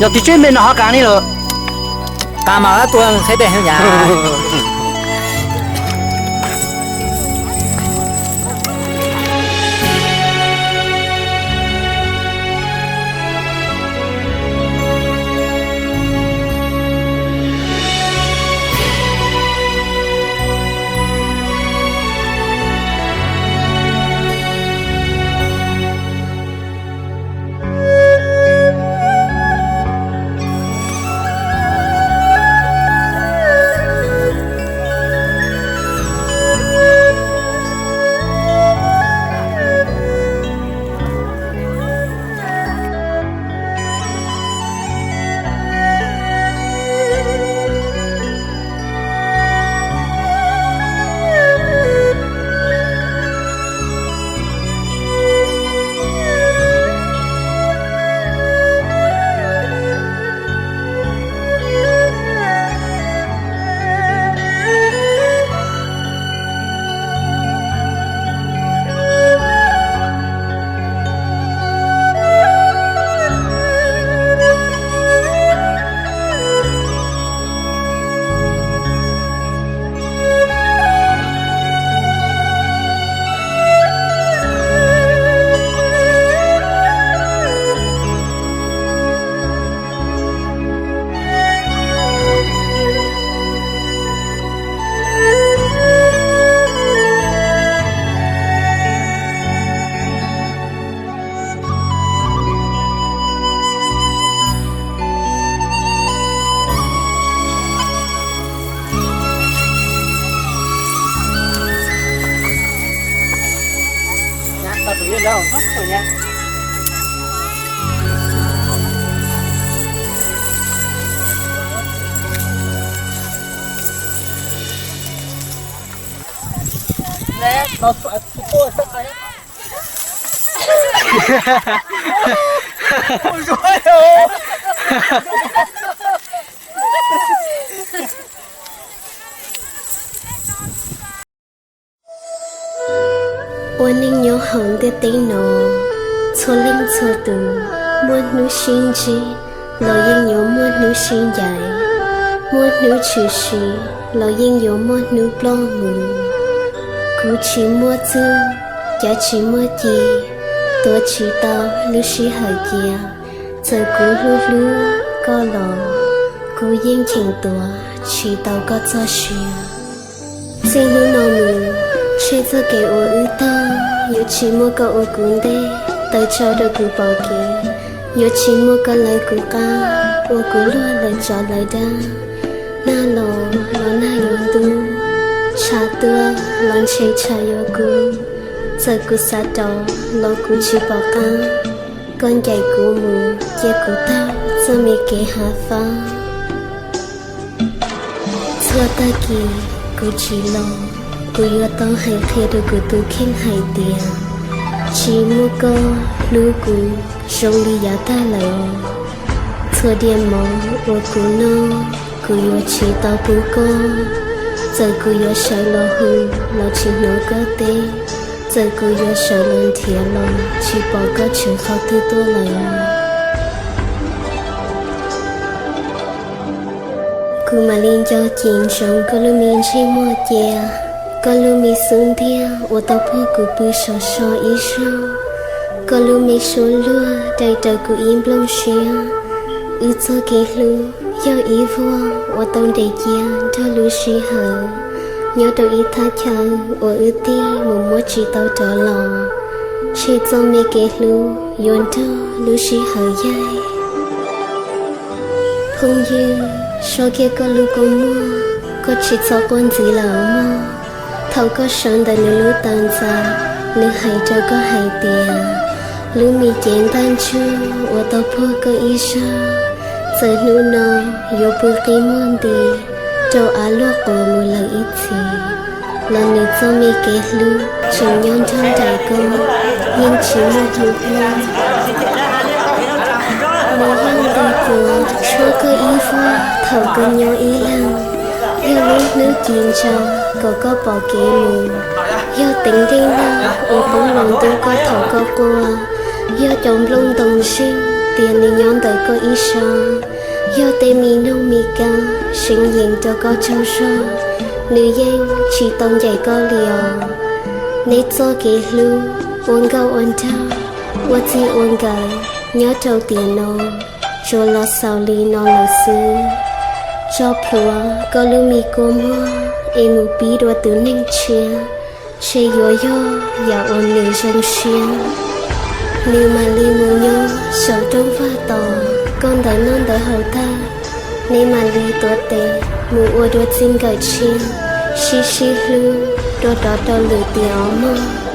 Yog tus tswb npe no ho qas li lawm. Qas mas tua qheb dej hwv nyab. Ua neej nyob hauv ntiaj teb no, txhua leej txhua tus muaj hnub sib ntsib los yeej yuav muaj hnub sib ncaim, muaj hnub tshwm sim los yeej yuav muaj hnub ploj mus. Kuv tsis muaj txuj, cav tsis muaj ci, tuav tsis tau lub sij hawm cia. Txawm kuv hlub hlub koj los, kuv yeej cheem tuav tsis tau koj txoj sia. Txij hnub no mus, ntshe txoj kev uas wb taug yuav tsis muaj koj ua kuv ntej taws tso rau kuv pom kev, yuav tsis muaj koj lawv kuv qab ua kuv luag lawv tsov lawv dab. Nag los los nag yuav ntub, tshav tuaj los ntshe tshav yuav kub. Txawm kuv xav rov los kuv tsis pom qab, koj ncaim kuv mus cia kuv taug txoj me kev hav fab. Txhua tag kis kuv tsis los, kuv yuav tau hais qhia rau kuv tus kheej hais tias, tsis muaj koj hlub kuv zoo li yav tag lawm os. Txhua diav mov uas kuv noj, kuv yuav tsis tau pub koj. Txawm kuv yuav sawv los hu los tsis hnov koj teb, txawm kuv yuav sawv los nrhiav los tsis pom koj tshwm qhov twg tuaj lawm. Kuv mam li nco cim ntsoov koj lub me ntsej muag cia, koj lub me xub ntiag uas tau puag kuv pw sov so ib zaug, koj lub me suab luag dai raws kuv ib nplooj siab. Wb txoj kev hlub yog ib vuag uas tau nres cia nrog lub sij hawm, nyob rau ib thaj chaw uas wb tig mus muab tsis tau rov los. Ntshe txoj me kev hlub yuav nrog lub sij hawm yaig. Phooj ywg, so kiag koj lub kua muag, koj tsis txhob quaj ntxiv lawm mog. Thaum koj sawv ntawm nws lub taw ntxa, nws hais rau koj hais tias, lub me cev ntaj ntsug uas tau puag koj ib zaug, txawm hnub no yuav pw qi muag nti rau av luaj quas mus lawm ib txhis, los nws txoj me kev hlub tseem nyob nrog nraim koj, yeej tsis muaj hnub ploj. Nws yog ntu cua tshuab koj ib vuag thaum koj nyob ib leeg, yog lub hnub ci ntsa kom koj pom kev mus, yog teev nplej nag uas poob los ntub koj thaum koj quaj, yog cov nplooj ntoo zeeg Tias nws nyob ntawm koj ib sab, yog tej me noog me kab seev yees rau koj tsaug zog, nws yeej tsis tau ncaim koj li os. Neb txoj kev hlub ua nkauj ua nraug, ua txij ua nkawm nyob rau tiam no, tsuas los xaus li no lawm xwb. Tso plhuav koj lub me kua muag es mus pib dua tus neeg tshiab, ntshe yuav yog yam uas nws zoo siab. Nws mam li mus nyob saum rooj vag tos koj ntawm noj ntawm haus tag, neb mam li tuav tes mus ua dua txij nkawm tshiab, sib sib hlub dua rov rau lwm tiam os mog.